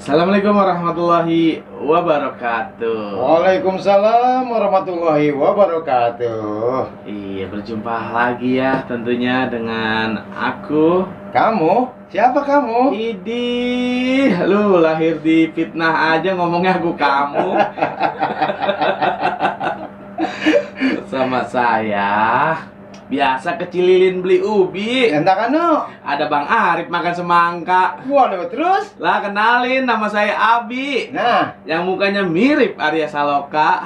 Assalamualaikum warahmatullahi wabarakatuh. Waalaikumsalam warahmatullahi wabarakatuh. Iya, berjumpa lagi ya tentunya dengan aku. Kamu? Siapa kamu? Idih, lu lahir di fitnah aja ngomongnya aku kamu. Sama saya biasa kecililin beli ubi. Entah kanu. Ada Bang Arif makan semangka. Waduh, terus? Lah, kenalin, nama saya Abi. Nah, Yang mukanya mirip Arya Saloka.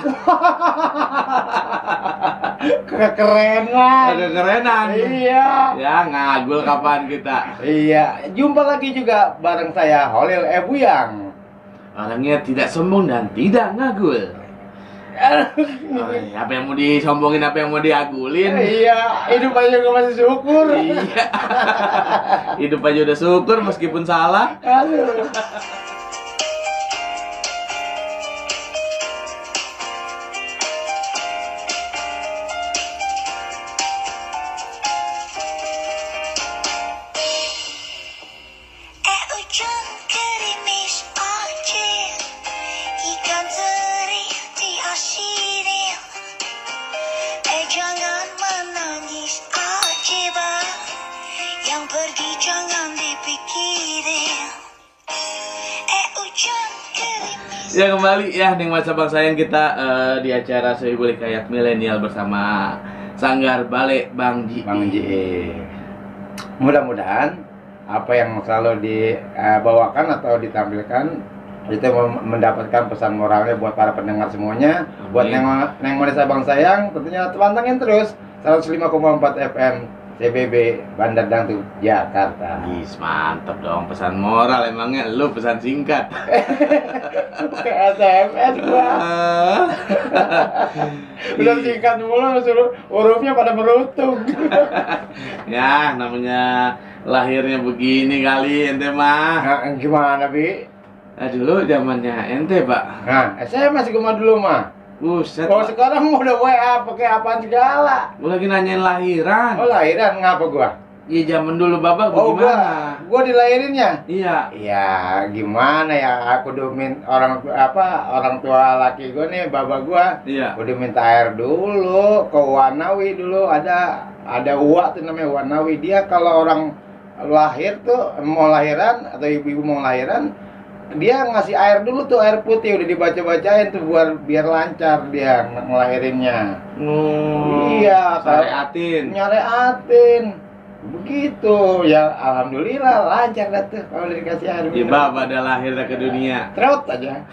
kekerenan. Agak kerenan. Iya. Ya, ngagul kapan kita. Iya, jumpa lagi juga bareng saya Holil Ebuyang. Orangnya tidak sombong dan tidak ngagul. Apa yang mau disombongin, apa yang mau diagulin? Iya, hidup aja gue masih syukur. Iya. Hidup aja udah syukur meskipun salah. Aduh. Ujung gerimis aceh, ikan teri di asirin. Jangan menangis aceh bang, yang pergi jangan dipikirin. Ujung gerimis. Ya, kembali ya nikmat sabang sayang kita di acara Sohibul Hikayat Milenial bersama Sanggar Balik Bang Ji. Bang Ji. Mudah-mudahan apa yang selalu dibawakan atau ditampilkan itu mendapatkan pesan moralnya buat para pendengar semuanya. Amin. Buat Neng Manis Abang Sayang tentunya pantengin terus 105,4 FM CBB Bandar Dangdut Jakarta. Gis, mantap dong, pesan moral emangnya lu pesan singkat. Pakai SMS gua. Udah singkat mulu, suruh hurufnya pada merutung. Ya, namanya lahirnya begini kali ente mah. Nah, gimana Bi? Dulu zamannya ente, Pak. Nah, SMS gua mah dulu mah. Buset. Oh, Pak. sekarang udah WA pakai apaan segala. Gua lagi nanyain lahiran. Oh, lahiran ngapa gua? Iya, zaman dulu Bapak Oh, gimana? gua dilahirinnya. Iya. Ya, gimana ya? Aku udah orang tua laki gua nih, baba gua. Iya. Udah minta air dulu ke Wanawi dulu, ada uak tuh namanya Wanawi. Dia kalau orang lahir tuh mau lahiran atau ibu-ibu mau lahiran, dia ngasih air dulu tuh, air putih udah dibaca-bacain tuh biar lancar dia ngelahirinnya. Iya, syariatin. Nyareatin. Begitu. Ya alhamdulillah lancar dah tuh kalau udah dikasih air. Iya, Bapak ada lahir ke dunia. Trot aja.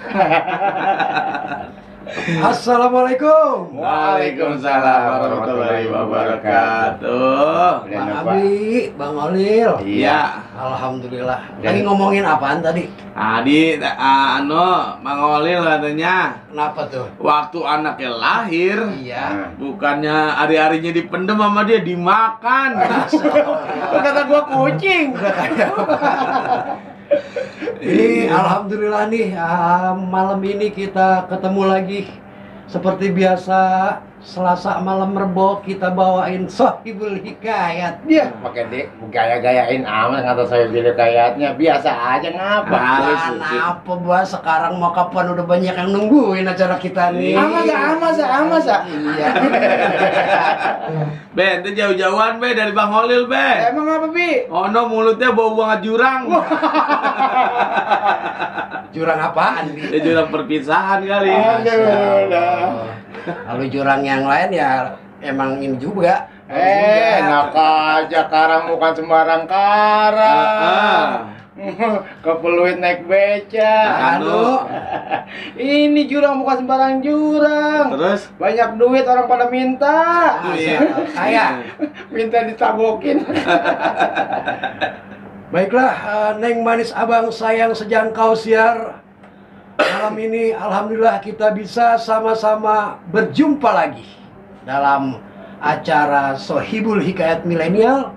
Assalamualaikum. Waalaikumsalam warahmatullahi wabarakatuh. Udah Bang nyoba. Abi, Bang Olil. Iya. Alhamdulillah. Dan- Lagi ngomongin apaan tadi? Mang Olil katanya Kenapa tuh? waktu anaknya lahir, Iya. bukannya hari-harinya dipendem sama dia, dimakan. Kata gua kucing. Ini alhamdulillah nih, malam ini kita ketemu lagi. Seperti biasa, Selasa malam Rebo kita bawain Sohibul Hikayat. Dia pakai gaya-gayain amat kata saya bilang kayaknya biasa aja ngapa. Halus. Kenapa Bang? Sekarang mau kapan udah banyak yang nungguin acara kita nih. Ama sa. Iya. Ben, itu jauh-jauhan be dari Bang Olil be. Emang apa Bi? Oh no, mulutnya bau banget jurang. Jurang apaan nih? Ya jurang perpisahan kali. Aduh, dah. Kalau jurang yang lain ya emang ini juga. Enak aja, karang bukan sembarang karang. Ke Peluit naik beca. Anu. Ini jurang bukan sembarang jurang. Terus? Banyak duit orang pada minta. Iya. Kaya. Minta ditabokin. Baiklah, Neng Manis Abang Sayang sejangkau siar. Malam ini alhamdulillah kita bisa sama-sama berjumpa lagi dalam acara Sohibul Hikayat Milenial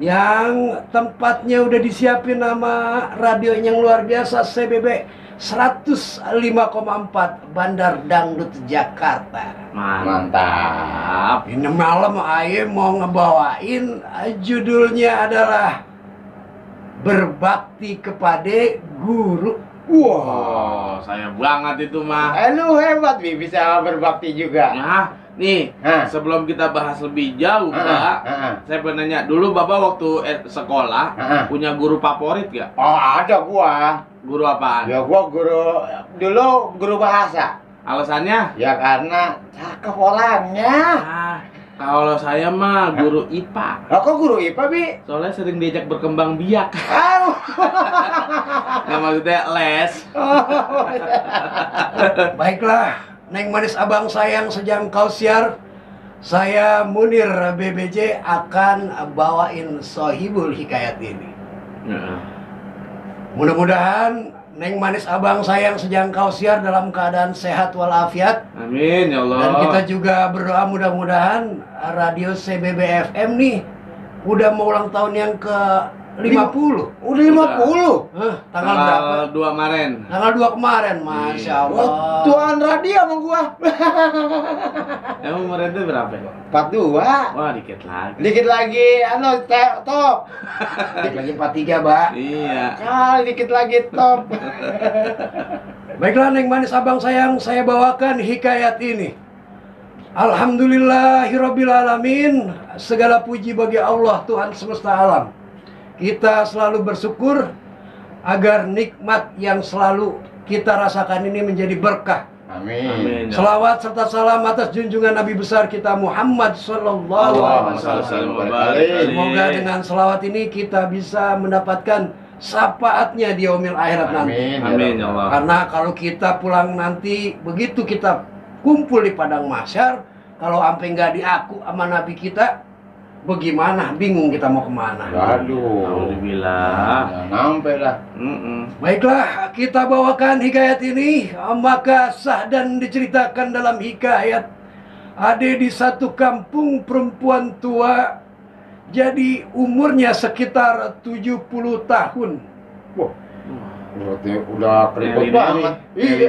yang tempatnya udah disiapin nama radio yang luar biasa CBB 105,4 Bandar Dangdut Jakarta. Mantap. Ini malam Aye mau ngebawain judulnya adalah Berbakti kepada Guru. Wah. Oh, saya banget itu mah. Lu hebat, Bi, bisa berbakti juga. Nah, nih, Hah? sebelum kita bahas lebih jauh, Pak, saya pengen nanya dulu, Bapak waktu sekolah punya guru favorit gak? Oh, ada gua. Guru apaan? Ya gua guru bahasa. Alasannya? Ya karena cakep orangnya. Ah, kalau saya mah guru IPA. Lah kok guru IPA, Bi? Soalnya sering diajak berkembang biak. Aduh. Nah, maksudnya les. Baiklah, Neng manis abang sayang sejangkau siar, saya Munir BBJ akan bawain Sohibul Hikayat ini. Mudah-mudahan Neng manis abang sayang sejangkau siar dalam keadaan sehat walafiat. Amin ya Allah. Dan kita juga berdoa mudah-mudahan radio CBB FM nih udah mau ulang tahun yang ke 50. Udah 50. Tanggal berapa? 2 Maret. Tanggal 2 kemarin, Masya Allah. Oh, tuan radio sama gua. Emang Maret itu berapa ya? 42. Wah, dikit lagi. Dikit lagi, top. Dikit lagi 43, Mbak. Iya. Kali dikit lagi top. Baiklah Neng manis abang sayang, saya bawakan hikayat ini. Alhamdulillahirabbil alamin. Segala puji bagi Allah Tuhan semesta alam. Kita selalu bersyukur agar nikmat yang selalu kita rasakan ini menjadi berkah. Amin. Selawat serta salam atas junjungan Nabi besar kita Muhammad Sallallahu Alaihi Wasallam. Semoga dengan selawat ini kita bisa mendapatkan syafaatnya di yaumil akhirat nanti. Amin ya Allah. Karena kalau kita pulang nanti, begitu kita kumpul di padang mahsyar, kalau sampai nggak diaku sama Nabi kita, bagaimana? Bingung kita mau kemana. Aduh. Alhamdulillah. Sampai lah. Baiklah, kita bawakan hikayat ini. Maka sah dan diceritakan dalam hikayat, ada di satu kampung perempuan tua. Jadi umurnya sekitar 70 tahun. Wah. Berarti udah keriput Nelly, banget.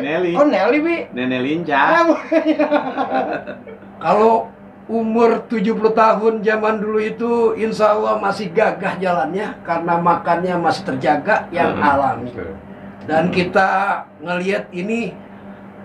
Nelly. Oh, Nelly, Bi. Nenek lincah. Kalau umur 70 tahun zaman dulu itu insya Allah masih gagah jalannya karena makannya masih terjaga yang alami. Dan kita ngelihat ini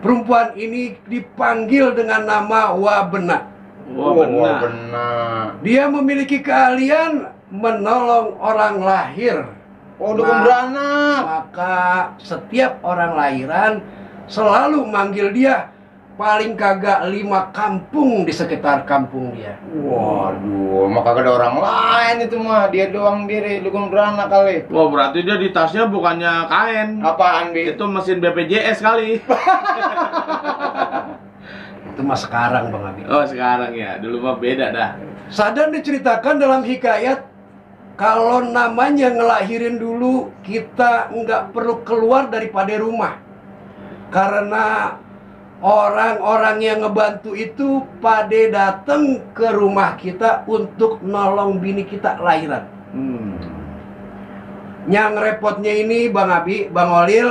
perempuan ini dipanggil dengan nama Wabena. Wah, benar. Dia memiliki keahlian menolong orang lahir. Oh, dukun beranak. Maka setiap orang lahiran selalu manggil dia. Paling kagak 5 kampung di sekitar kampung dia. Waduh, maka kagak ada orang lain itu mah, dia doang diri dukun beranak kali. Wah, berarti dia di tasnya bukannya kain. Apaan, Bi? Itu mesin BPJS kali. Itu mah sekarang Bang Abi. Oh, sekarang ya. Dulu mah beda dah. Sadar diceritakan dalam hikayat, kalau namanya ngelahirin dulu kita nggak perlu keluar daripada rumah. Karena orang-orang yang ngebantu itu pada datang ke rumah kita untuk nolong bini kita lahiran. Yang repotnya ini Bang Abi, Bang Olil,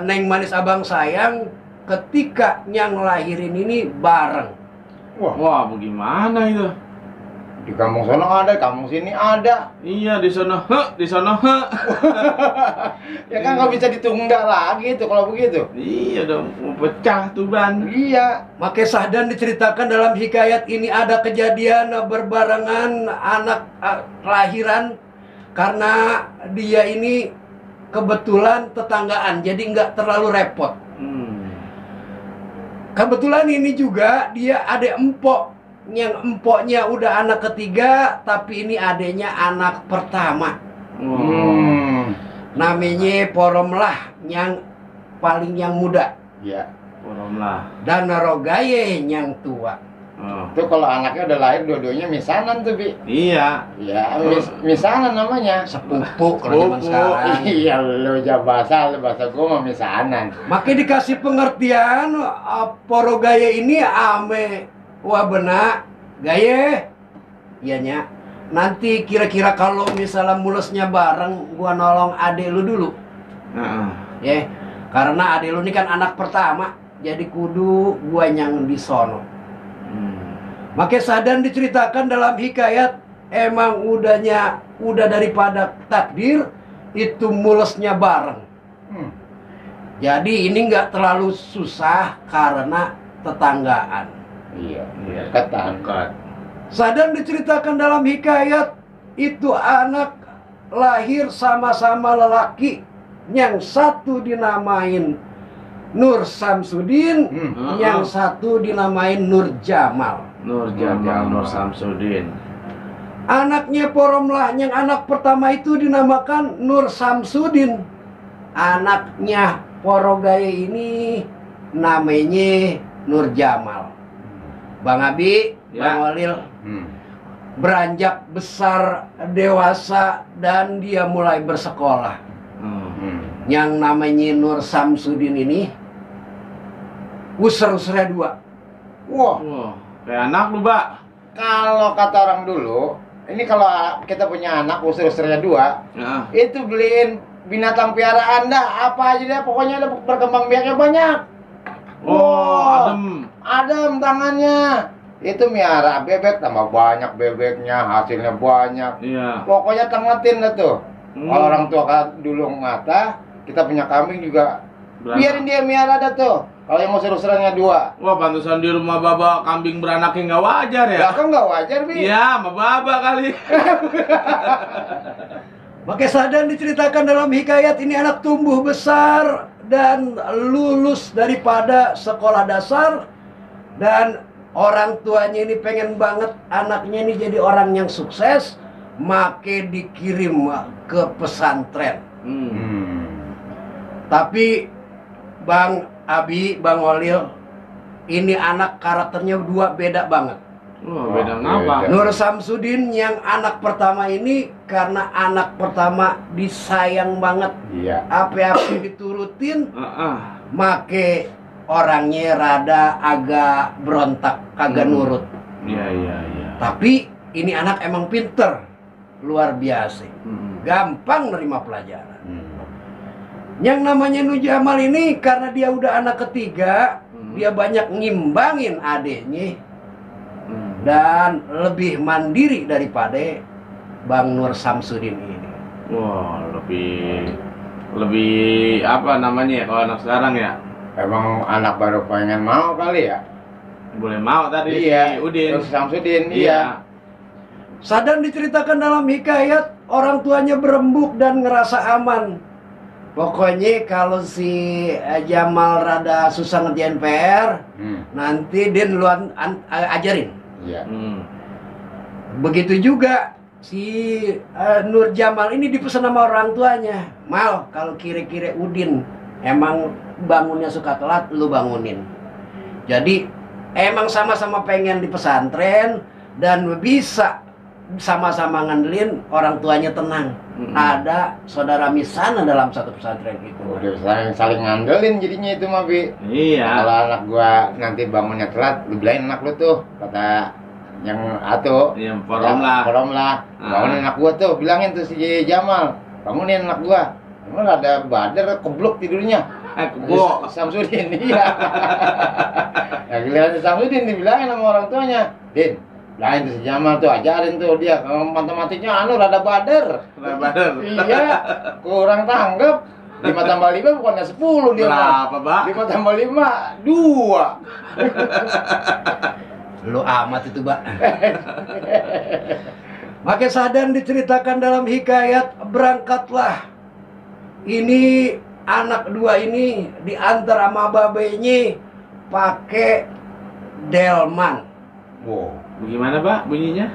Neng manis abang sayang, ketika yang lahirin ini bareng. Wah, bagaimana itu? Di kampung sana ada, kampung sini ada. Iya, di sana di sana Ya kan nggak bisa ditunda lagi tuh kalau begitu. Iya dong, mau pecah tuh ban. Iya. Maka sah dan diceritakan dalam hikayat ini ada kejadian berbarengan anak lahiran karena dia ini kebetulan tetanggaan, jadi nggak terlalu repot. Kebetulan ini juga dia ada empok, yang empoknya udah anak ketiga, tapi ini adanya anak pertama. Namanya Poromlah, yang paling yang muda. Iya. Poromlah. Dan Rogaye yang tua. Tuh kalau anaknya udah lahir dua-duanya misanan tuh, Bi. Iya. Ya, misanan namanya. Sepupu kalau zaman sekarang. Iya, lu bahasa gua mah misanan. Maka dikasih pengertian Porogaye ini ame Wabena Gaye. Iyanya. Nanti kira-kira kalau misalnya mulesnya bareng, gua nolong adek lu dulu. Ya, karena adek lu ini kan anak pertama, jadi kudu gua yang disono. Maka sadan diceritakan dalam hikayat, emang udah daripada takdir itu mulesnya bareng. Jadi ini nggak terlalu susah karena tetanggaan. Iya, Iya. ketan. Dekat. Sadan diceritakan dalam hikayat itu anak lahir sama-sama lelaki, yang satu dinamain Nur Samsudin, yang satu dinamain Nur Jamal. Nur Jamal, Nur Samsudin. Anaknya Poromlah yang anak pertama itu dinamakan Nur Samsudin. Anaknya Porogaya ini namanya Nur Jamal. Bang Abi, Ya. Bang Walil, Hmm. beranjak besar dewasa dan dia mulai bersekolah. Hmm. Yang namanya Nur Samsudin ini user-usernya 2. Wah, Wah, kayak anak lu, Pak. kalau kata orang dulu, ini kalau kita punya anak user-usernya 2, Nah, itu beliin binatang piaraan dah, apa aja deh, pokoknya ada berkembang biaknya banyak. adem. Adem tangannya. Itu miara bebek, tambah banyak bebeknya, hasilnya banyak. Iya. Pokoknya tengetin dah tuh. Hmm. Kalau orang tua dulu ngata, kita punya kambing juga, Beranak. biarin dia miara dah tuh. Kalau yang user-usernya 2. Wah, pantesan di rumah Baba kambing beranaknya nggak wajar ya? Ya kan nggak wajar, Bi. Iya, sama Baba kali. Maka Sadan diceritakan dalam hikayat ini anak tumbuh besar dan lulus daripada sekolah dasar, dan orang tuanya ini pengen banget anaknya ini jadi orang yang sukses, make dikirim ke pesantren. Tapi Bang Abi, Bang Walil, ini anak karakternya 2 beda banget. Wah, beda ngapa? beda. Nur Samsudin yang anak pertama ini karena anak pertama disayang banget, Iya. apa-apa diturutin, Heeh. make orangnya rada agak berontak, kagak nurut. Iya, iya, iya. Tapi ini anak emang pinter, luar biasa, Hmm. gampang nerima pelajaran. Hmm. Yang namanya Nur Jamal ini karena dia udah anak ketiga, dia banyak ngimbangin adeknya dan lebih mandiri daripada Bang Nur Samsudin ini. Wah, lebih apa namanya ya kalau anak sekarang ya? Emang anak baru pengen mau kali ya? Boleh mau tadi Iya. si Udin. Terus Samsudin, iya. Sadan diceritakan dalam hikayat orang tuanya berembuk dan ngerasa aman. Pokoknya kalau si Jamal rada susah ngerjain PR, nanti Din lu ajarin. Iya. Hmm. Begitu juga si Nur Jamal ini dipesan sama orang tuanya. Mal, kalau kira-kira Udin emang bangunnya suka telat, lu bangunin. Jadi emang sama-sama pengen di pesantren dan bisa sama-sama ngandelin orang tuanya tenang. Ada saudara misana dalam satu pesantren itu. Udah saling ngandelin jadinya itu mah, Bi. Iya. Kalau anak gua nanti bangunnya telat, lu bilangin anak lu tuh, kata yang atu. Iya, forum lah. Forum lah. Bangunin anak gua tuh, bilangin tuh si Jamal, bangunin anak gua. Emang ada badar keblok tidurnya. Kebo. Samsudin, iya. Ya giliran Samsudin dibilangin sama orang tuanya, Din, bilangin tuh si Jamal tuh, ajarin tuh dia, kalau matematiknya rada badar. Badar. Iya, kurang tanggap. 5 tambah 5 bukannya 10 dia mah. Berapa, Pak? 5 tambah 5, 2. Lu amat itu, Mbak. Maka Sadan diceritakan dalam hikayat, berangkatlah ini anak 2 ini diantar sama babenya pakai delman. Wow. Bagaimana, Pak, bunyinya?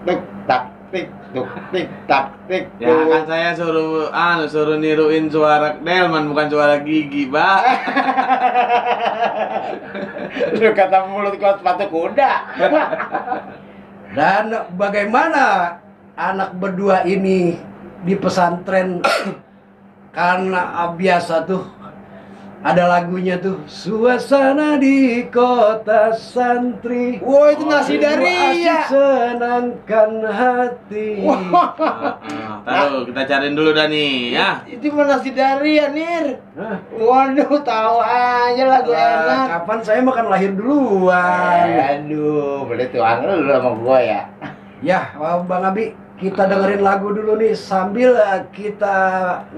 Tik tak tik tuk tik tak tik. Ya kan saya suruh niruin suara delman bukan suara gigi, Pak. Lu kata mulut gua sepatu kuda. Dan bagaimana anak berdua ini di pesantren karena biasa tuh ada lagunya tuh, suasana di kota santri. Wah, itu nasi Asik daria. senangkan hati. Taruh kita cariin dulu dah nih, ya. Itu mah nasi daria, Nir. Hah? Waduh, tahu aja lagu enak. Kapan saya makan lahir duluan? Aduh, boleh tuh lu sama gua ya. Ya, Bang Abi, kita dengerin lagu dulu nih sambil kita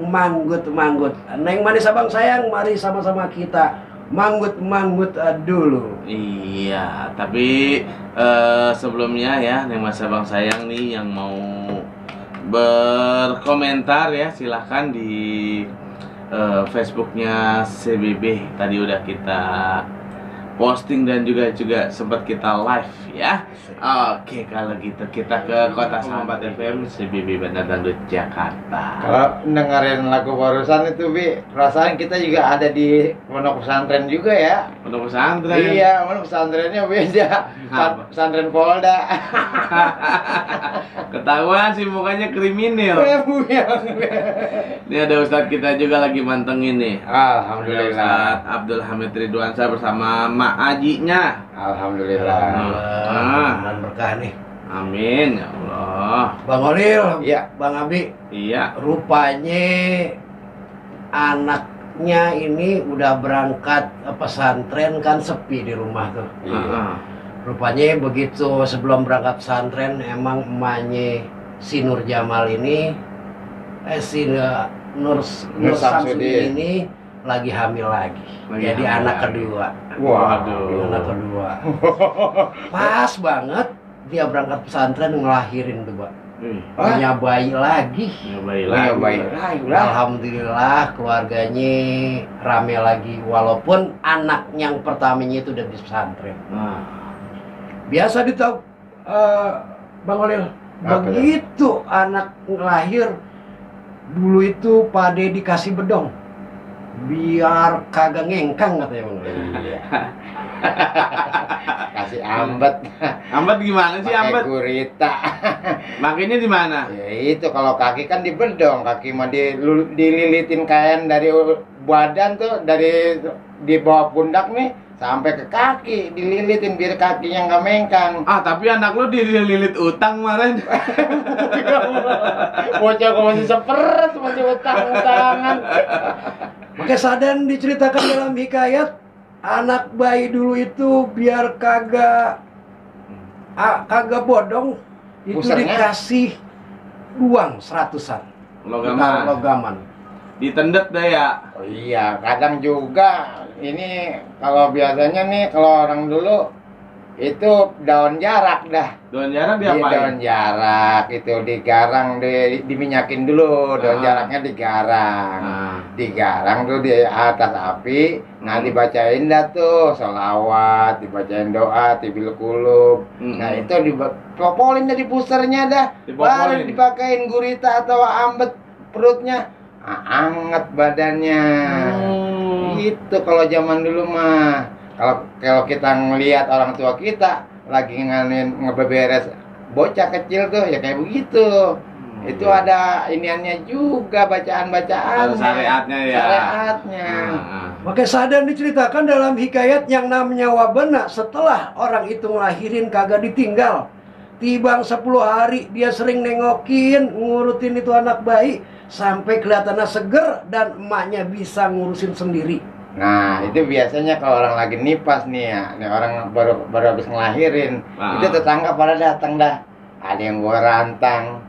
manggut-manggut. Neng manis abang sayang, mari sama-sama kita manggut-manggut dulu. Iya, tapi sebelumnya ya, Neng Mas Abang sayang nih yang mau berkomentar ya, silahkan di Facebooknya CBB. Tadi udah kita posting dan juga sempat kita live ya. Oke, kalau gitu kita ke Kota Sahabat FM CBB Bandar Dangdut Jakarta. Kalau dengerin lagu barusan itu, Bi, perasaan kita juga ada di pondok pesantren juga ya. Pondok pesantren. Iya, pondok pesantrennya beda. Apa? Pesantren Polda. Ketahuan sih mukanya kriminal. Ini ada Ustadz kita juga lagi mantengin nih. Alhamdulillah. Ustadz Abdul Hamid Ridwansyah bersama Mak Ajinya. Alhamdulillah. Dan berkah nih. Amin ya Allah. Bang Olil, Iya. Bang Abi, Iya. rupanya anaknya ini udah berangkat pesantren kan sepi di rumah tuh. Iya. Rupanya begitu sebelum berangkat pesantren emang emaknya si Nur Jamal ini si Nur Samsudin ini lagi hamil lagi. Lagi Jadi hamil anak lagi. kedua. Waduh. Anak kedua. Pas banget dia berangkat pesantren ngelahirin tuh, Pak. Punya bayi lagi. Nyobain Nyobain lagi. lagi. Alhamdulillah keluarganya rame lagi walaupun anak yang pertamanya itu udah di pesantren. Nah, Biasa ditahu Bang Olil, Apa begitu anak lahir dulu itu pade dikasih bedong biar kagak ngengkang katanya Bang Olil. Iya. Kasih ambet. Ambet gimana sih Pakai ambet? gurita. Makanya di mana? Ya itu kalau kaki kan dibedong, kaki mah dililitin kain dari badan tuh, dari di bawah pundak nih sampai ke kaki dililitin biar kakinya nggak mengkang. Ah, tapi anak lu dililit utang kemarin. Bocah kok masih seperet, masih utang-utangan. Makanya Sadan diceritakan dalam hikayat anak bayi dulu itu biar kagak bodong itu Pusernya? dikasih uang 100-an Logaman. logaman. Ditendet deh ya. Oh iya, kadang juga ini kalau biasanya nih kalau orang dulu itu daun jarak dah. Daun jarak Iya, diapain? daun jarak itu digarang, diminyakin dulu, daun jaraknya digarang. Ah. Digarang tuh di atas api, nah dibacain dah tuh sholawat, dibacain doa, tibil kulub. Nah itu dipopolin dari pusernya dah, baru Dipopolin. dipakein gurita atau ambet perutnya, anget badannya. Gitu kalau zaman dulu mah. Kalau kita ngelihat orang tua kita lagi ngebeberes bocah kecil tuh ya kayak begitu. Itu ada iniannya juga, bacaan-bacaan. Ada syariatnya ya. Syariatnya. Makanya Sadan diceritakan dalam hikayat yang namanya Wabena setelah orang itu ngelahirin kagak ditinggal. Tibang 10 hari dia sering nengokin, ngurutin itu anak bayi sampai kelihatannya seger dan emaknya bisa ngurusin sendiri. Nah, itu biasanya kalau orang lagi nipas nih ya, nih orang baru habis ngelahirin, itu tetangga pada datang dah. Ada yang bawa rantang.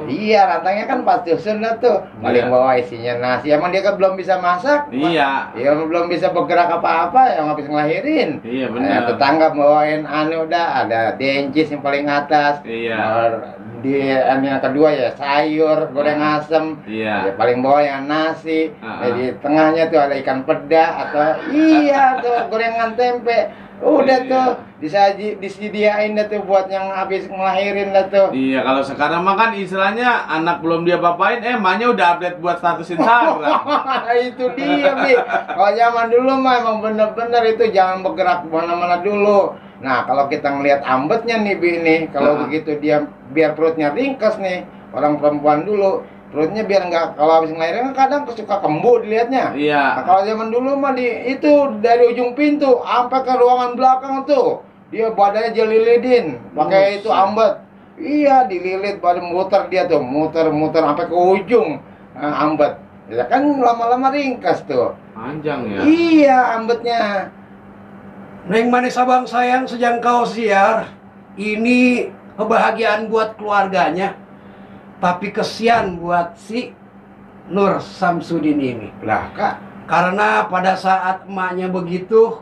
Iya, rantangnya kan pasti sunnah tuh. Paling bawa isinya nasi. Emang dia kan belum bisa masak? Iya. Ya belum bisa bergerak apa-apa yang habis ngelahirin. Iya Nah, benar. tetangga bawain ada dencis yang paling atas. Iya. Di yang kedua ya sayur goreng asem. Iya. Ya, paling bawah yang nasi. Ah, Di tengahnya tuh ada ikan peda atau iya tuh gorengan tempe. Udah Iya. tuh disediain dah tuh buat yang habis ngelahirin dah tuh. Iya, kalau sekarang mah kan istilahnya anak belum dia papain, emaknya udah update buat status Instagram. Itu dia, Bi. Kalau zaman dulu mah emang bener-bener itu jangan bergerak kemana-mana dulu. Nah, kalau kita ngelihat ambetnya nih, Bi, nih, kalau begitu dia biar perutnya ringkes nih, orang perempuan dulu, perutnya biar nggak, kalau habis ngelahirin kan kadang suka kembung dilihatnya. Iya. Nah, kalau zaman dulu mah itu dari ujung pintu sampai ke ruangan belakang tuh, dia badannya dililitin pakai itu ambet. Iya, dililit badan muter dia tuh, muter-muter sampai ke ujung ambet. Ya kan lama-lama ringkas tuh. Panjang ya. Iya, ambetnya. Neng manis abang sayang sejangkau siar, ini kebahagiaan buat keluarganya. Tapi kesian buat si Nur Samsudin ini. Lah kak, Karena pada saat emaknya begitu,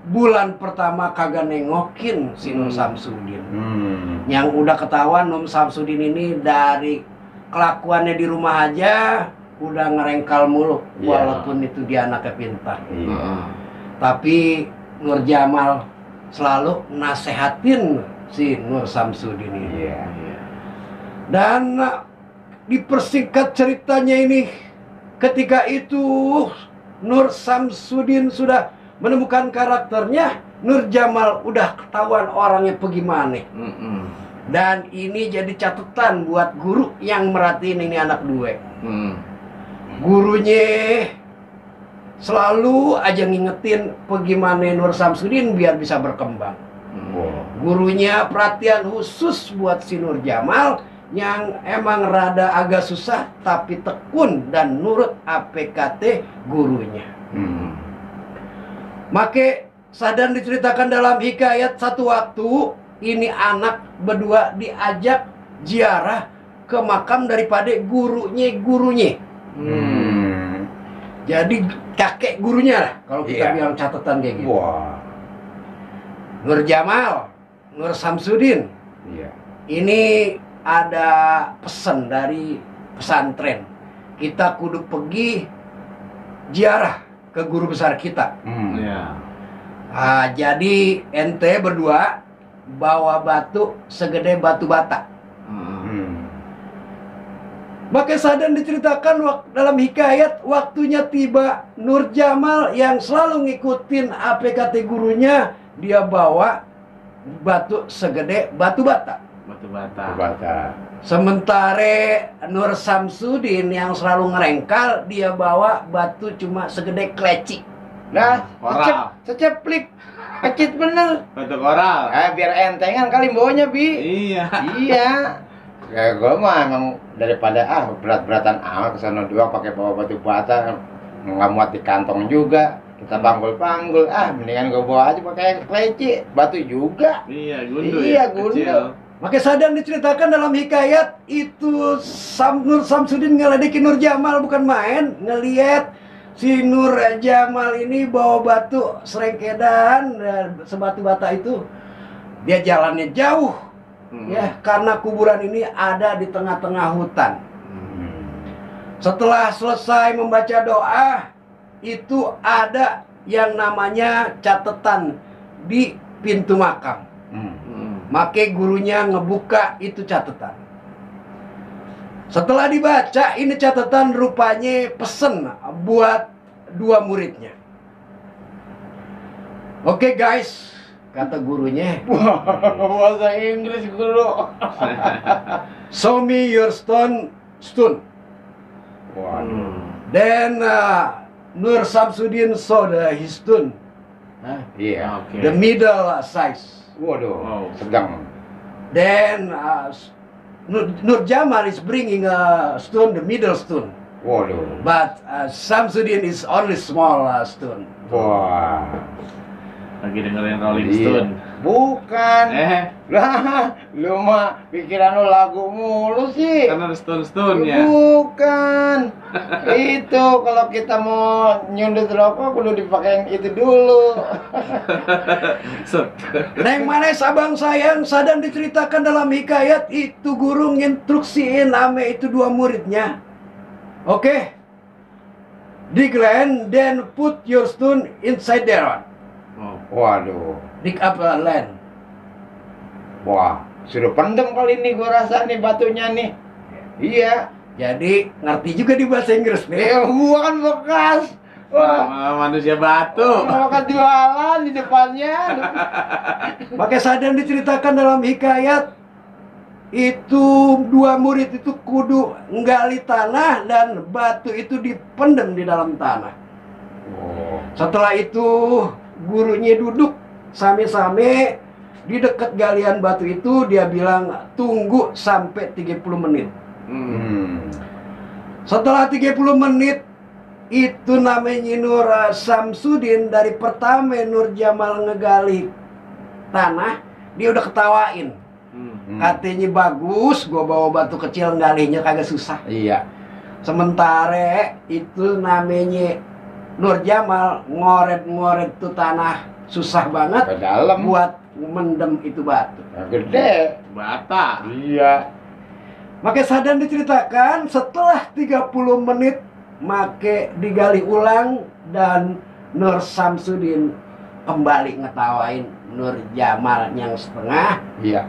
bulan pertama kagak nengokin si Nur Samsudin. Yang udah ketahuan Nur Samsudin ini dari kelakuannya di rumah aja udah ngerengkal mulu, Iya. walaupun itu dia anaknya pintar. Iya. Tapi Nur Jamal selalu nasehatin si Nur Samsudin ini. Iya. Dan dipersingkat ceritanya ini, ketika itu Nur Samsudin sudah menemukan karakternya, Nur Jamal udah ketahuan orangnya bagaimana. Dan ini jadi catatan buat guru yang merhatiin ini anak dua. Gurunya selalu aja ngingetin bagaimana Nur Samsudin biar bisa berkembang. Gurunya perhatian khusus buat si Nur Jamal yang emang rada agak susah tapi tekun dan nurut APKT gurunya. Make Sadan diceritakan dalam hikayat satu waktu ini anak berdua diajak ziarah ke makam daripada gurunya. Jadi kakek gurunya lah kalau kita Iya. bilang catatan kayak gitu. Wah. Nur Jamal, Nur Samsudin. Iya. Ini ada pesan dari pesantren. Kita kudu pergi ziarah ke guru besar kita. Jadi ente berdua bawa batu segede batu bata. Maka Sadan diceritakan dalam hikayat waktunya tiba, Nur Jamal yang selalu ngikutin APKT gurunya, dia bawa batu segede batu bata. Bata. Sementara Nur Samsudin yang selalu ngerengkal, dia bawa batu cuma segede kleci. Nah, Koral. seceplik. Kecil bener. Batu koral. Biar entengan kali bawanya, Bi. Iya. Iya. Ya gue mah emang daripada berat-beratan amat kesana dua pakai bawa batu bata nggak muat di kantong juga, kita panggul-panggul, mendingan gue bawa aja pakai kleci, batu juga. Iya, gundu Iya, ya. gundu. Kecil. Maka Sadan diceritakan dalam hikayat itu Nur Samsudin ngeledekin Nur Jamal bukan main, ngelihat si Nur Jamal ini bawa batu serengkedan sebatu bata itu, dia jalannya jauh. Ya, karena kuburan ini ada di tengah-tengah hutan. Setelah selesai membaca doa, itu ada yang namanya catatan di pintu makam. Maka gurunya ngebuka itu catatan. Setelah dibaca, ini catatan rupanya pesen buat dua muridnya. Oke guys, kata gurunya, Bahasa Inggris guru. show me your stone. Waduh. Then Nur Samsudin saw his stone, Iya. Oke. the middle size. Waduh. Wow. Sedang. Then Nur Jamal is bringing a stone, the middle stone, Waduh. but Samsudin is only small stone. Wah. Lagi dengerin Rolling Iya. Stone. Bukan. Lah, lu mah pikiran lu lagu mulu sih. Kan ada stone-stone-nya. Bukan. Itu kalau kita mau nyundut rokok kudu dipakein itu dulu. Neng manes abang sayang, Sadan diceritakan dalam hikayat itu guru nginstruksiin ame itu dua muridnya. Oke. Dig land, then put your stone inside there one. Waduh. Dig up land. Wah, sudah pendem kali ini gua rasa nih batunya nih. Iya. Jadi ngerti juga di bahasa Inggris nih. Gua kan bekas. Wah, Manusia batu. mau kan jualan di depannya. Maka Sadan diceritakan dalam hikayat itu dua murid itu kudu nggali tanah dan batu itu dipendem di dalam tanah. Oh. Setelah itu gurunya duduk same-same di dekat galian batu itu, dia bilang tunggu sampai 30 menit. Setelah 30 menit itu namanya Nur Samsudin, dari pertama Nur Jamal ngegali tanah dia udah ketawain. Katanya bagus, gua bawa batu kecil ngalinya kagak susah. Iya. Sementara itu namanya Nur Jamal ngoret-ngoret tuh tanah susah banget Ke dalam. buat mendem itu batu. Nah, gede. Bata. Iya. Maka Sadan diceritakan setelah 30 menit make digali ulang dan Nur Samsudin kembali ngetawain Nur Jamal yang setengah Iya.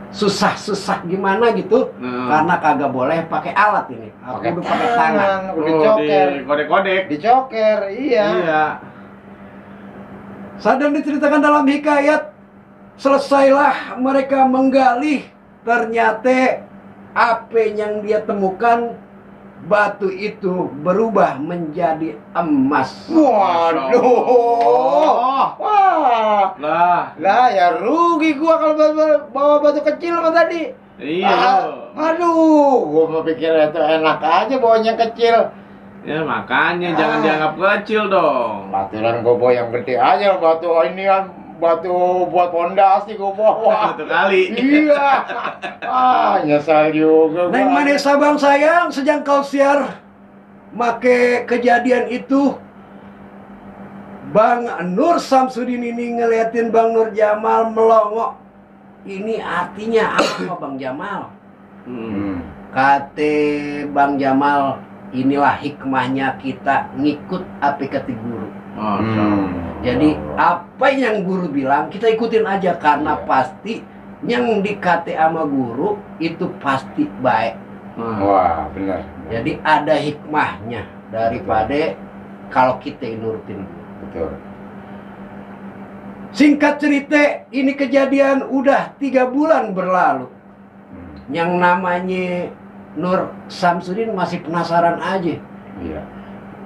susah-susah gimana gitu karena kagak boleh pakai alat ini. Aku Pakai udah pakai tangan. Udah coker. Kodek-kodek. Dicoker, iya. Iya. Sadan diceritakan dalam hikayat, selesailah mereka menggali, ternyata apa yang dia temukan, batu itu berubah menjadi emas. Waduh. Wah. Lah, Lah ya rugi gua kalau bawa batu kecil sama tadi. iya. Aduh, gua mau pikir itu enak aja bawanya kecil. Ya makanya jangan dianggap kecil dong. Baturan gua bawa yang gede aja, batu ini kan batu buat pondasi gua bawa. Satu kali. Iya. Nyesal juga gua. Neng manis sabang sayang, sejangkau siar make kejadian itu, Bang Nur Samsudin ini ngeliatin Bang Nur Jamal melongo. Ini artinya apa Bang Jamal? Kate Bang Jamal, inilah hikmahnya kita ngikut apa kata guru. Jadi apa yang guru bilang kita ikutin aja karena Iya. pasti yang dikate sama guru itu pasti baik. Wah, benar. Jadi ada hikmahnya daripada kalau kita nurutin guru. Betul. Singkat cerita, ini kejadian udah 3 bulan berlalu. Yang namanya Nur Samsudin masih penasaran aja. Iya.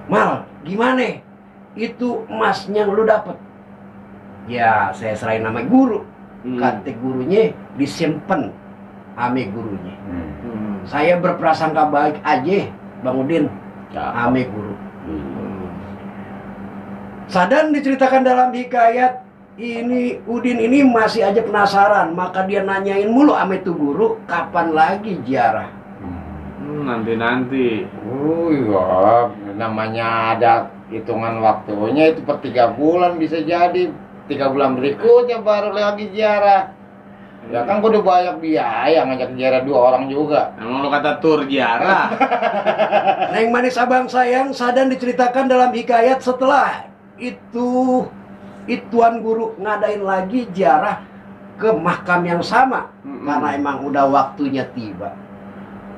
Mal, gimana? Itu emasnya lu dapet? Ya, saya serahin nama guru. Kata gurunya disimpan ame gurunya. Saya berprasangka baik aja, Bang Udin, ame guru. Sadan diceritakan dalam hikayat, ini Udin ini masih aja penasaran, maka dia nanyain mulu ame tuh guru, kapan lagi ziarah? Nanti-nanti. Oh iya, namanya ada hitungan waktunya itu per 3 bulan bisa jadi 3 bulan berikutnya baru lagi ziarah. Ya kan gua udah banyak biaya ngajak ziarah 2 orang juga. Emang lu kata tur ziarah? Neng manis abang sayang, Sadan diceritakan dalam hikayat setelah itu Tuan guru ngadain lagi ziarah ke makam yang sama karena emang udah waktunya tiba.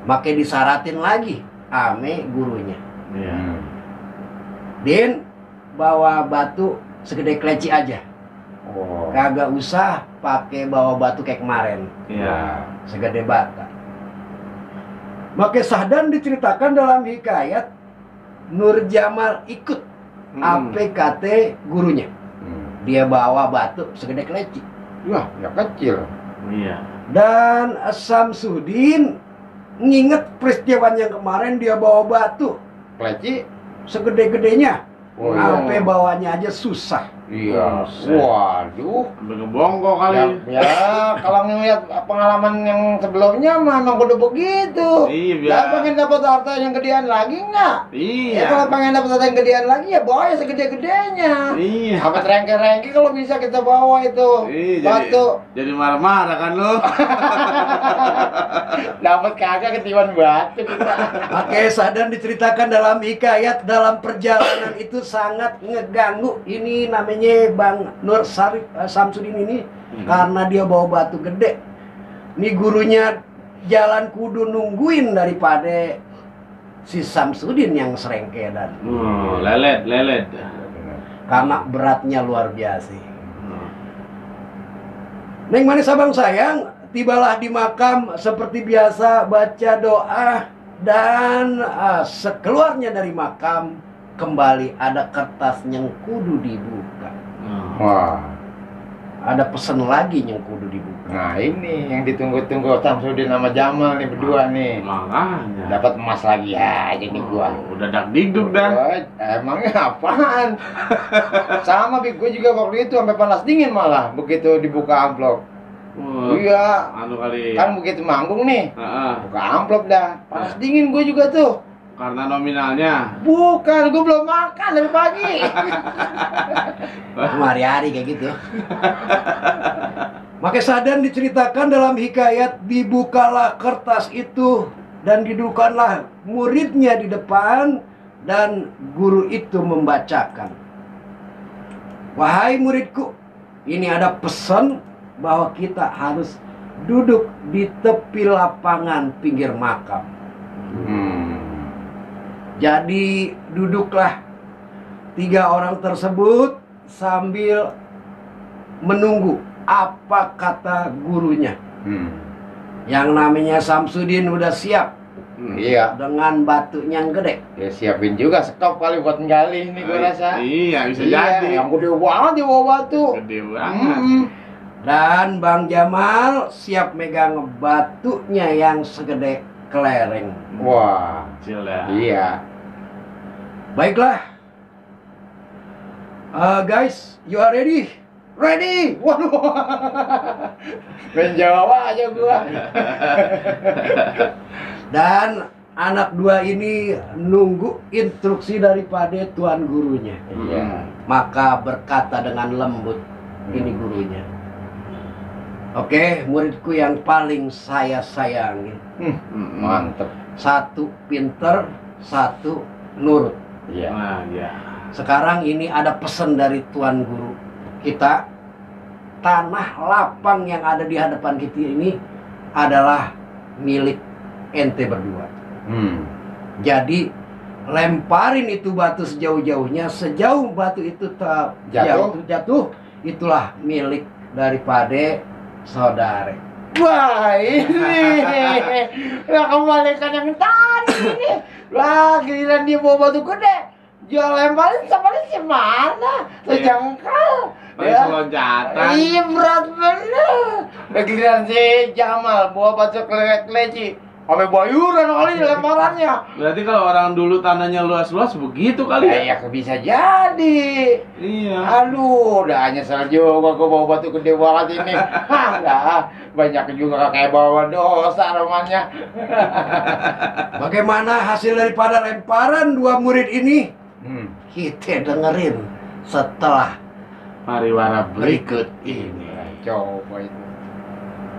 Makanya disaratin lagi ame gurunya. Iya. Din, bawa batu segede kleci aja. Oh. Kagak usah pakai bawa batu kayak kemarin. Iya. Segede bata. Maka Sadan diceritakan dalam hikayat, Nur Jamal ikut APKT gurunya. Dia bawa batu segede kleci. Wah, ya kecil. Iya. Dan Samsudin nginget peristiwa yang kemarin dia bawa batu Kleci. segede-gedenya. Oh, Sampai bawanya aja susah. Iya. Buset. Waduh. Sampai ngebongkok kali. Ya, kalau ngeliat pengalaman yang sebelumnya memang udah begitu. Iya, biar. Ya, pengen dapat harta yang gedean lagi nggak? Iya. Ya, kalau pengen dapat harta yang gedean lagi ya bawa ya segede-gedenya. Iya. Sampai rengke-rengke kalau bisa kita bawa itu Iya, batu. jadi marah-marah kan lu. Dapat kagak ketiban batu kita. Maka Sadan diceritakan dalam hikayat, dalam perjalanan itu sangat ngeganggu. Ini namanya Bang Nur Samsudin ini karena dia bawa batu gede. Nih gurunya jalan kudu nungguin daripada si Samsudin yang serengkedan. Lelet. Karena beratnya luar biasa. Neng manis abang sayang, tibalah di makam seperti biasa baca doa dan sekeluarnya dari makam kembali ada kertas yang kudu dibuka. Wah. Ada pesan lagi yang kudu dibuka. Nah, ini yang ditunggu-tunggu Samsudin sama Jamal nih berdua nih. Makanya. Dapat emas lagi ya jadi gua. Udah dakdikduk dah. Wah, emangnya apaan? Sama Bik, gue juga waktu itu sampai panas dingin malah begitu dibuka amplop. Wah, Iya. anu kali. Kan begitu manggung nih, Heeh. buka amplop dah. Panas dingin gue juga tuh. Karena nominalnya. Bukan, gue belum makan dari pagi. Hari-hari kayak gitu. Maka Sadan diceritakan dalam hikayat, dibukalah kertas itu dan didudukkanlah muridnya di depan dan guru itu membacakan. Wahai muridku, ini ada pesan bahwa kita harus duduk di tepi lapangan pinggir makam. Jadi duduklah 3 orang tersebut sambil menunggu apa kata gurunya. Yang namanya Samsudin udah siap Iya. dengan batunya yang gede. Ya siapin juga sekop kali buat nggali nih gue rasa. Iya, bisa Iya, jadi. yang gede banget di bawah batu. Gede banget. Dan Bang Jamal siap megang batunya yang segede kelereng. Wah. Kecil dah. Iya. Baiklah. Guys, you are ready? Ready? Waduh. Menjawab aja gua. Dan anak 2 ini nunggu instruksi daripada tuan gurunya. Iya. Maka berkata dengan lembut ini gurunya. Oke, muridku yang paling saya sayangi. Mantep. 1 pinter, 1 nurut. Iya. Nah, ya. Sekarang ini ada pesan dari tuan guru kita. Tanah lapang yang ada di hadapan kita ini adalah milik ente berdua. Jadi lemparin itu batu sejauh-jauhnya, sejauh batu itu jatuh, itulah milik daripada saudara. Wah, ini. Lah kembalikan yang tadi ini. Wah, giliran dia bawa batu gede. Jual lemparin sama si mana? Sejengkal. Paling seloncatan. Iya berat bener. Lah giliran si Jamal bawa batu keleci. Sampai bayuran kali lemparannya. Berarti kalau orang dulu tanahnya luas-luas begitu kali ya? Ya bisa jadi. Iya. Aduh, udah nyesel juga gua bawa batu gede banget ini. Hah, enggak. Banyak juga kayak bawa dosa romanya. Bagaimana hasil daripada lemparan 2 murid ini? Kita dengerin setelah Pariwara berikut ini. Coba itu.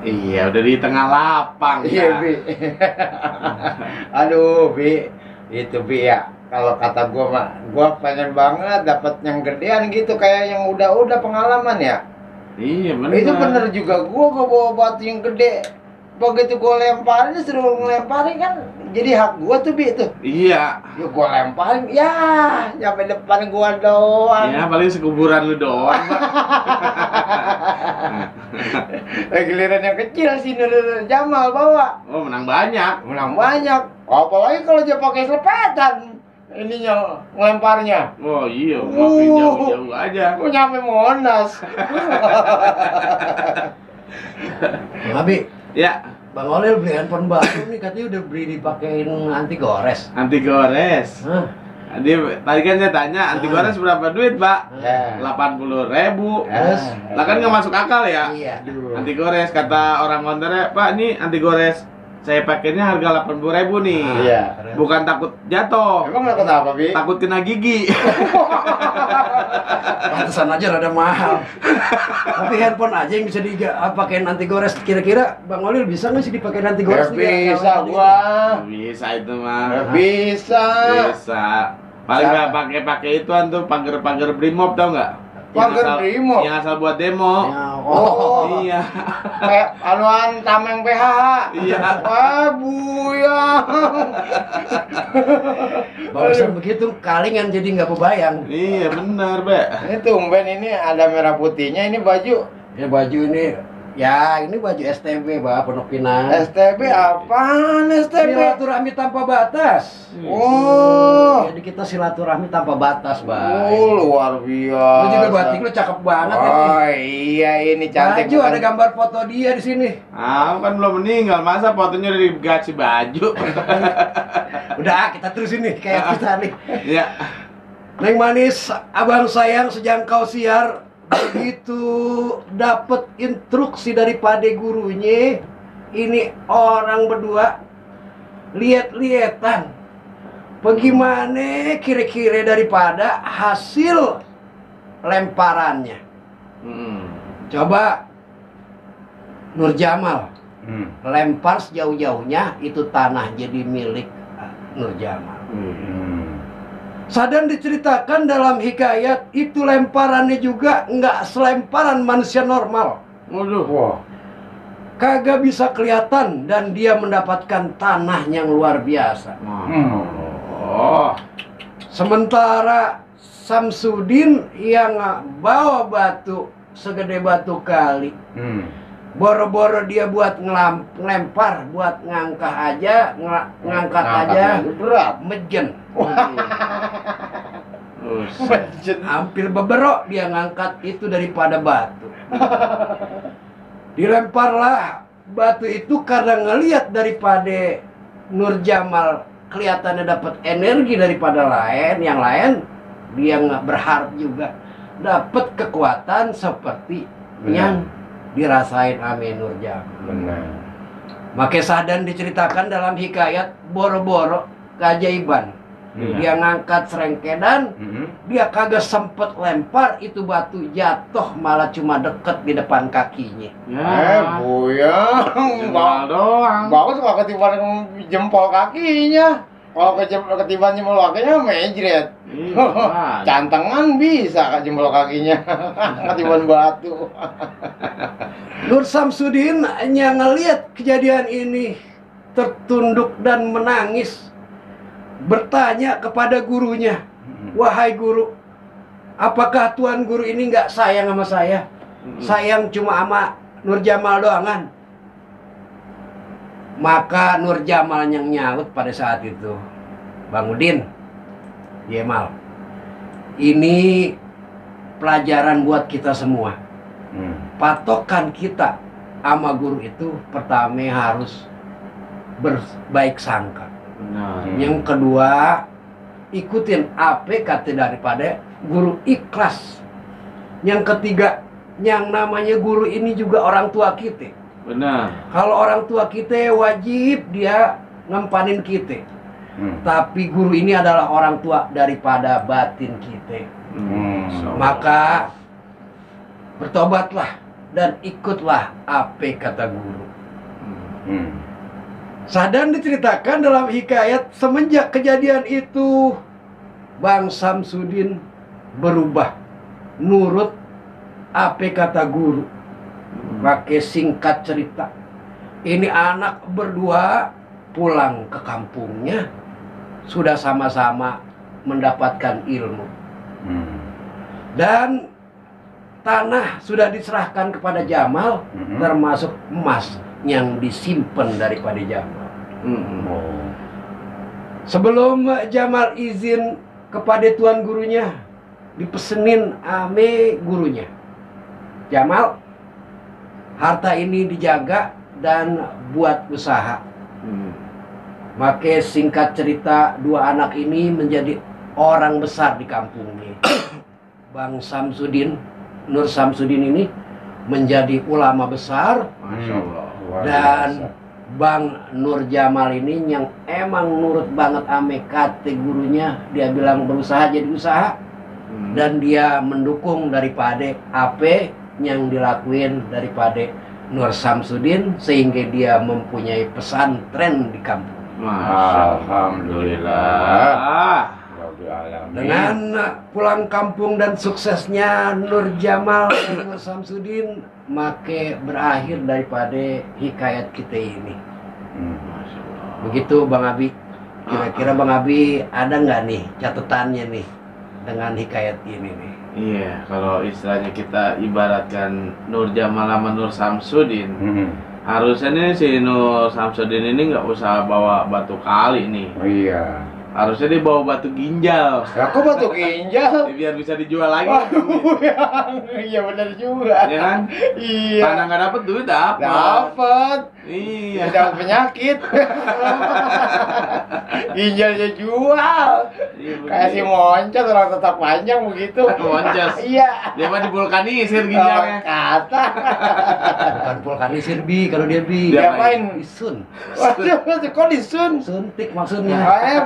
Iya, udah di tengah lapang. Iya, ya. Bi. Aduh, Bi. Itu Bi ya. Kalau kata gua mah, gua pengen banget dapat yang gedean gitu kayak yang udah pengalaman ya. Iya, benar. Itu bener juga gua bawa batu yang gede. Begitu gua lemparin suruh ngelemparin kan jadi hak gua tuh Bi tuh. Iya. Ya gua lemparin, ya nyampe depan gua doang. Ya, paling sekuburan lu doang. Giliran yang kecil sih Nur Jamal bawa. Oh, menang banyak. Menang banyak. Apalagi kalau dia pakai selepetan ininya ngelemparnya. Oh iya, makin jauh-jauh aja. Gua nyampe Monas. Bang Abi, Ya, Bang Olil beli handphone baru nih, katanya udah beli dipakein anti gores. anti gores. Hah? Dia tadi kan saya tanya anti gores berapa duit, Pak? Ya. 80.000. Terus? Lah kan nggak masuk akal ya? Iya. Anti gores, kata orang konternya, Pak, nih anti gores saya pakainya harga 80.000 nih. Iya. Bukan takut jatuh, Emang nggak kenapa, Bi? takut kena gigi. Pantesan aja rada mahal. Tapi handphone aja yang bisa dipakein anti gores. Kira-kira Bang Olil bisa nggak sih dipakein anti gores? Nggak bisa gua. Bisa itu mah. Nggak bisa. Bisa. Paling nggak pakai itu tuh pagar-pagar Brimob, tau nggak? Pagar Brimob? Yang asal buat demo. Ya, Oh. Iya. Kayak anuan tameng PHH. Iya. Wah, buyang. bagusan begitu kalingan jadi nggak kebayang. Iya benar, Be. Ini tumben ini ada merah putihnya ini baju. Ya baju ini, ya ini baju STB, Pak, Pondok Pinang. STB apaan STB? Silaturahmi tanpa batas. Oh. Jadi kita silaturahmi tanpa batas, Bang. Oh, luar biasa. Lu juga batik lu cakep banget ini. Oh iya ini cantik. Baju ada gambar foto dia di sini. Ah, kan belum meninggal, masa fotonya udah dikasih baju? Udah, kita terusin nih kayak kita nih. Iya. Neng manis, abang sayang sejak kau siar, begitu dapat instruksi daripada gurunya, ini orang berdua lihat-lihatan bagaimana kira-kira daripada hasil lemparannya. Coba Nur Jamal lempar sejauh-jauhnya, itu tanah jadi milik Nur Jamal. Sadan diceritakan dalam hikayat itu lemparannya juga nggak selemparan manusia normal. Waduh. Wah. Kagak bisa kelihatan dan dia mendapatkan tanah yang luar biasa. Oh. Sementara Samsudin yang bawa batu segede batu kali, boro-boro dia buat ngelempar, buat ngangkat aja, ngangkat aja, berat. mejen. Buset. Hampir beberok dia ngangkat itu daripada batu. Dilemparlah batu itu karena ngelihat daripada Nur Jamal kelihatannya dapat energi daripada yang lain, dia nggak berharap juga dapat kekuatan seperti yang dirasain ame Nur Jamal. Benar. Maka Sadan diceritakan dalam hikayat boro-boro keajaiban. Dia ngangkat serengkedan, dia kagak sempet lempar itu batu, jatuh malah cuma deket di depan kakinya. Buyang, doang. bagus kalau ketiban jempol kakinya. Kalau ketiban jempol kakinya mejret. Cantengan bisa kak jempol kakinya. Ketiban batu. Nur Samsudin hanya ngelihat kejadian ini, tertunduk dan menangis, bertanya kepada gurunya, "Wahai guru, apakah tuan guru ini nggak sayang sama saya? Sayang cuma sama Nur Jamal doangan?" Maka Nur Jamal yang nyaut pada saat itu, "Bang Udin, Jamal, ini pelajaran buat kita semua. Patokan kita sama guru itu pertama harus berbaik sangka. Yang kedua, ikutin apa kata daripada guru, ikhlas. Yang ketiga, yang namanya guru ini juga orang tua kita. Benar. Kalau orang tua kita wajib dia ngempanin kita. Tapi guru ini adalah orang tua daripada batin kita. Maka bertobatlah dan ikutlah apa kata guru." Sadan diceritakan dalam hikayat semenjak kejadian itu Bang Samsudin berubah nurut apa kata guru. Pakai singkat cerita, ini anak berdua pulang ke kampungnya sudah sama-sama mendapatkan ilmu. Dan tanah sudah diserahkan kepada Jamal, termasuk emas yang disimpan daripada Jamal. Sebelum Jamal izin kepada tuan gurunya, dipesenin ame gurunya, "Jamal, harta ini dijaga dan buat usaha." Maka singkat cerita, dua anak ini menjadi orang besar di kampungnya. Bang Samsudin, Nur Samsudin ini menjadi ulama besar. Masya Allah. Dan Bang Nur Jamal ini yang emang nurut banget ame kata gurunya, dia bilang berusaha jadi usaha. Dan dia mendukung daripada apa yang dilakuin daripada Nur Samsudin, sehingga dia mempunyai pesantren di kampung. Alhamdulillah. Dengan pulang kampung dan suksesnya Nur Jamal dan Nur Samsudin, maka berakhir daripada hikayat kita ini. Begitu Bang Abi. Kira-kira Bang Abi ada nggak nih catatannya nih dengan hikayat ini nih? Iya, kalau istilahnya kita ibaratkan Nur Jamal sama Nur Samsudin, harusnya nih si Nur Samsudin ini nggak usah bawa batu kali nih. Oh iya. Harusnya dia bawa batu ginjal. Ya, kok batu ginjal? Biar bisa dijual lagi. Iya benar juga. Ya kan? Iya. Karena nggak dapet duit dapat. Dapat. Iya. dapat penyakit. Ginjalnya jual. Iya, Kayak si Moncos orang tetap panjang begitu. Moncos. Iya. Dia mah divulkanisir Oh, ginjalnya. kata. Bukan vulkanisir bi, kalau dia bi. Dia Diapain? Disun. Waduh, kok disun? Suntik maksudnya.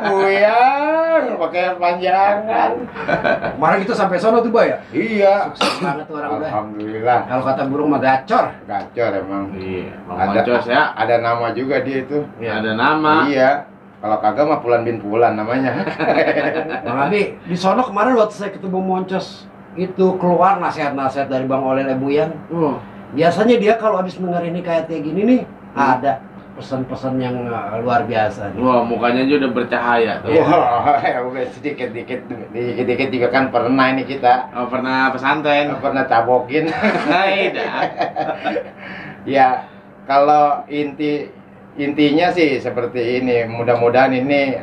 Buyang, pakai panjangan. Kemarin kita sampai sono tuh, Bay ya. Iya. Sukses banget tuh orang udah. Alhamdulillah. Kalau kata burung mah gacor. Gacor emang. Iya, Bang Ada, Moncos ya. ada nama juga dia itu. Ya, ada nama. Iya. Kalau kagak mah Pulan bin Pulan namanya. Bang Abi, di sono kemarin waktu saya ketemu Moncos itu keluar nasihat-nasihat dari Bang Olel Buyang. Oh, Biasanya dia kalau habis denger ini kayak gini nih, ada pesan-pesan yang luar biasa nih. wah, mukanya aja udah bercahaya tuh. Wah, ya udah sedikit juga kan pernah ini kita Oh, pernah pesantren. pernah tabokin. Hai, dah. Ya, kalau intinya sih seperti ini. Mudah-mudahan ini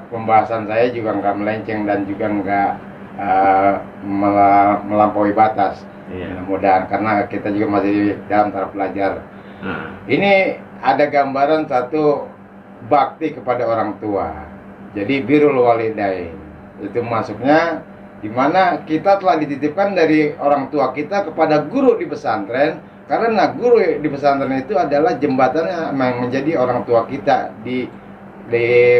pembahasan saya juga nggak melenceng dan juga nggak melampaui batas. Iya. Mudah-mudahan karena kita juga masih dalam tahap belajar. Nah, Ini ada gambaran satu bakti kepada orang tua. Jadi birrul walidain. Itu masuknya di mana kita telah dititipkan dari orang tua kita kepada guru di pesantren, karena guru di pesantren itu adalah jembatannya yang menjadi orang tua kita di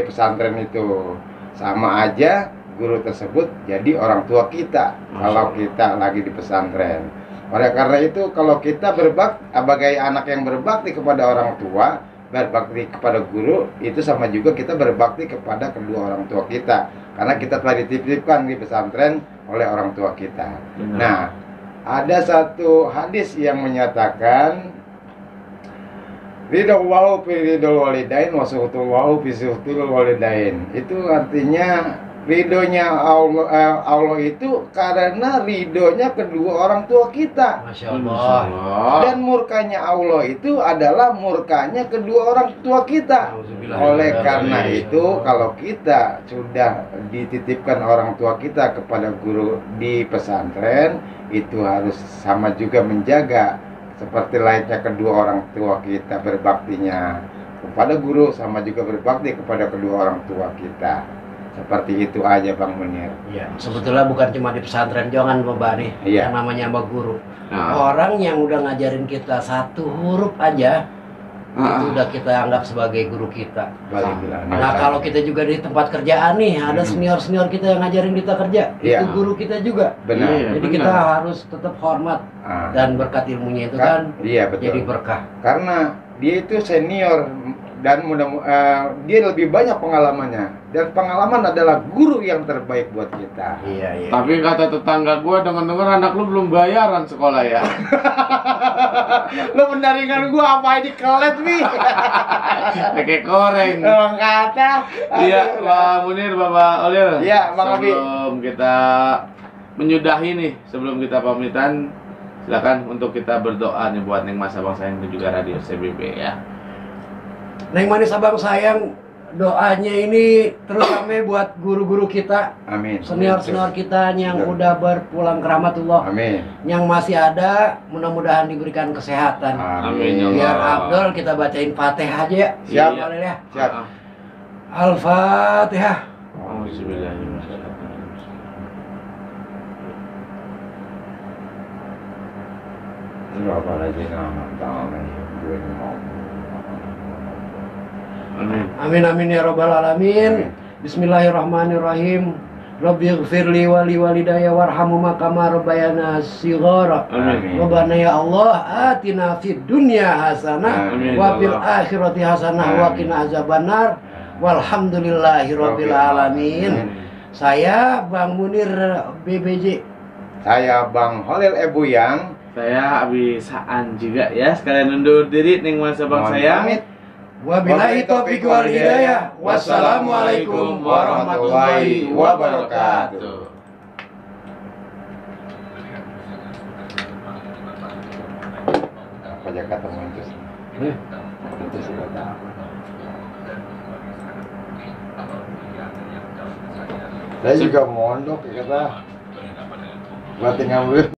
pesantren itu. Sama aja guru tersebut jadi orang tua kita kalau kita lagi di pesantren. Oleh karena itu kalau kita sebagai anak yang berbakti kepada orang tua, berbakti kepada guru, itu sama juga kita berbakti kepada kedua orang tua kita, karena kita telah dititipkan di pesantren oleh orang tua kita. benar. Nah, ada satu hadis yang menyatakan ridallahu fi ridul walidain wa suhutullahu fi suhutul walidain. Itu artinya ridhonya Allah itu karena ridhonya kedua orang tua kita. Masya Masya Allah. Allah. Dan murkanya Allah itu adalah murkanya kedua orang tua kita. Oleh karena itu, kalau kita sudah dititipkan orang tua kita kepada guru di pesantren, itu harus sama juga menjaga seperti layaknya kedua orang tua kita berbaktinya kepada guru, sama juga berbakti kepada kedua orang tua kita. Seperti itu aja Bang Munir. Iya, sebetulnya bukan cuma di pesantren jangan Mbak nih, Iya. yang namanya Mbak Guru. Nah, Orang yang udah ngajarin kita satu huruf aja, itu udah kita anggap sebagai guru kita. Balik bilang. Nah, kalau kita juga di tempat kerjaan nih, ada senior-senior kita yang ngajarin kita kerja, Iya. itu guru kita juga. benar. Iya. Jadi kita harus tetap hormat Ah, dan berkat ilmunya itu kan iya betul. jadi berkah. Karena dia itu senior dan dia lebih banyak pengalamannya, dan pengalaman adalah guru yang terbaik buat kita. Iya, iya. tapi kata tetangga gua, denger-denger anak lu belum bayaran sekolah ya. Lo pendaringan gua apa ini kelet wi? Kayak koreng. Orang kata. Iya, Pak Munir, Bapak Olil. Iya, Bang Abi. Sebelum kita menyudahi nih, sebelum kita pamitan, silakan untuk kita berdoa nih buat Neng Mas Abang Sayang dan juga Radio CBB ya. Neng manis abang sayang, doanya ini terutama buat guru-guru kita, Amin. senior-senior kita yang Betul. udah berpulang ke rahmatullah, Amin. yang masih ada, mudah-mudahan diberikan kesehatan. Amin, ya Biar Allah. Abdul kita bacain Fatihah aja ya. Siap. Boleh ya. Siap. Al-Fatihah. Bismillahirrahmanirrahim. Berapa lagi nama tahun Amin. Amin amin ya robbal alamin. Bismillahirrahmanirrahim. Rabbi ighfirli wali walidayya warhamhuma kama rabbayana shighara. Amin. Rabbana ya Allah atina fid dunya hasanah Amin. wa fil akhirati hasanah wa qina azabannar. Walhamdulillahi rabbil alamin. Saya Bang Munir BBJ. Saya Bang Holil Buyang. Saya Abi Saan juga ya. Sekalian undur diri Neng Mas Abang Mohon Sayang. pamit. Wabillahi taufiq wal hidayah. Wassalamualaikum warahmatullahi wabarakatuh. Apa aja kata Moncos? Itu sudah tahu. Saya juga mondok kata. Berarti ngambil